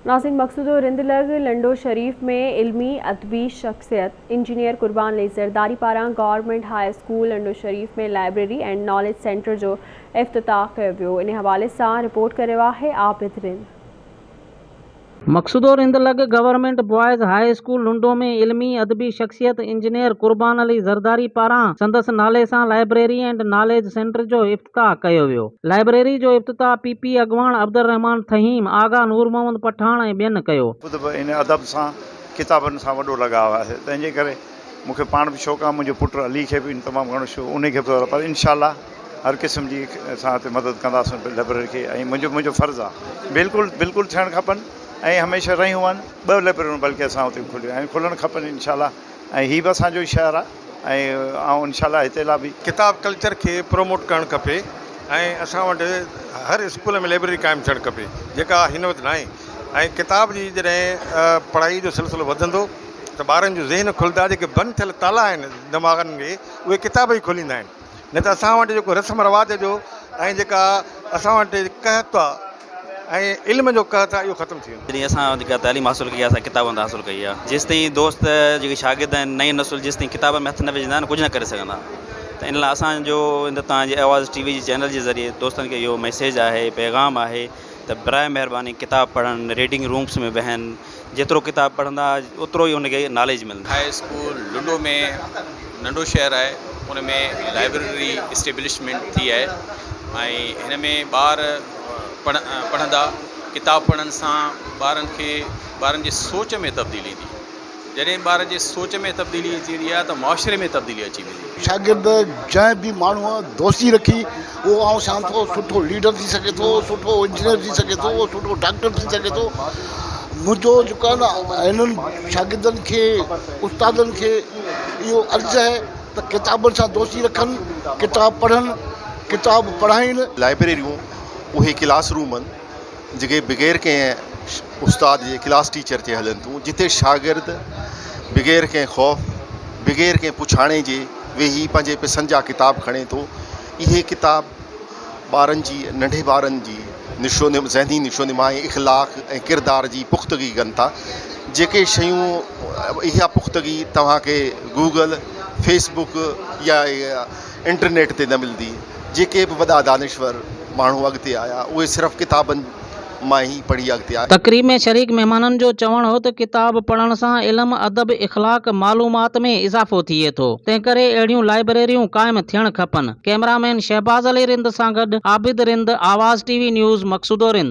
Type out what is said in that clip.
ناظرين مقصودو رند لڳ لنڊو شريف ۾ علمي ادبي شخصيت انجنيئر قربان علي زرداري پاران government high school Lando Sharif ۾ library and knowledge centre جو افتتاح ڪيو ويو انهي حوالي سان رپورٽ ڪري رهيو آهي عابد رند. مقصودو رند لڳ government boys high school Lando ۾ علمي ادبي شخصيت انجنيئر قربان علي زرداري پاران سندس نالي سان لائبريري اينڊ ناليج سينٽر جو افتتاح ڪيو ويو. لائبريري جو افتتاح پي پي اڳواڻ عبدالرحمان ٿهيم، آغا نور محمد پٺاڻ ۽ ٻين ڪيو. خود به ان ادب سان ڪتابن سان وڏو لڳاء آهي تنهن جي ڪري مون کي پاڻ به شوق آهي منهنجي پٽ علي کي به تمام گهڻو شوق انهي کي به پر انشاء الله هر قسم جي اسان هتي مدد ڪنداسون لئبرري کي ۽ منهنجو منهنجو فرض آهي بلڪل بلڪل ٿيڻ کپن ۽ هميشه رهيون آهن ٻه لئبرريون بلڪه اسان هتي کليون آهن کلڻ کپن انشاء الله ۽ هي به اسان جو ئي شهر آهي ۽ آئون انشاء الله هتي لا به. ڪتاب ڪلچر کي پروموٽ ڪرڻ کپي ۽ اسان وٽ هر اسڪول ۾ لئبرري قائم ٿيڻ کپي جيڪا هن وقت ناهي ۽ ڪتاب جي جڏهن پڙهائي جو سلسلو وڌندو ته ٻارن جو ذهن کلندا جيڪي بند ٿيل تالا آهن دماغن کي اهي ڪتاب ئي کوليندا آهن نه ته اسان وٽ جيڪو رسم رواج جو ۽ جيڪا اسان وٽ قحط آ ۽ علم جو قحط آ اهو ختم ٿي ويندو. جڏهن اسان جيڪا تعليم حاصل ڪئي آ اسان ڪتابن تان حاصل ڪئي آ جيستائين دوست جيڪي شاگرد آهن نئين نسل جيستائين ڪتابن ۾ هٿ نه وجهندا نه ڪجهه نه ڪري سگهندا ته ان لاء اسان جو ان توهان جي آواز ٽي وي جي چينل جي ذريعي دوستن کي اهو ميسيج آهي پيغام آهي ته براء مهرباني ڪتاب پڙهن ريڊنگ رومس ۾ ويهن جيترو ڪتاب پڙهندا اوترو ئي ان کي ناليج ملندي. هاء اسڪول لنڊو ۾ ننڍو شهر آهي ان ۾ لائبريري اسٽيبلشمينٽ ٿي آهي ۽ هن ۾ ٻار پڙهندا ڪتاب پڙهڻ سان ٻارن کي ٻارن جي سوچ ۾ تبديلي ايندي جڏهن ٻار جي سوچ ۾ تبديلي اچي ويندي آهي ته معاشري ۾ تبديلي اچي ويندي. شاگرد جنهن به ماڻهوء دوستي رکي اهو آئون سمجهان ٿو سٺو ليڊر ٿي سگهي ٿو، سٺو انجنيئر ٿي سگهي ٿو، سٺو ڊاڪٽر ٿي سگهي ٿو. منهنجو جيڪو آهي نه هنن شاگردن کي استادن کي اهو عرض آهي ته ڪتابن سان دوستي رکن، ڪتاب پڙهن، ڪتاب پڙهائين. لائبريريون اهي ڪلاس روم آهن جيڪي بغير ڪنهن استاد جي ڪلاس ٽيچر جي هلن ٿيون جتي شاگرد بغير ڪنهن خوف بغير ڪنهن پڇاڻي جي ويهي پنهنجي پسند جا ڪتاب کڻي ٿو اهي ڪتاب ٻارن جي ننڍي ٻارن جي نشو ذهني نشو نما ۽ اخلاق ۽ ڪردار جي پختگي ڪن ٿا جيڪي شيون اها پختگي توهان کي گوگل فيس بڪ يا انٽرنيٽ تي نه ملندي جيڪي به وڏا دانشور ماڻهو اڳتي آيا اهي صرف ڪتابن مان ئي پڙهي اڳتي آيا. تقريب ۾ شريڪ مهمانن جو چوڻ هو ته ڪتاب پڙهڻ سان علم، ادب، اخلاق، معلومات ۾ اضافو ٿئي ٿو، تنهنڪري اهڙيون لائبريريون قائم ٿيڻ کپن. ڪئميرا مين شهباز علي رند سان گڏ عابد رند، آواز ٽي وي نيوز، مقصودو رند.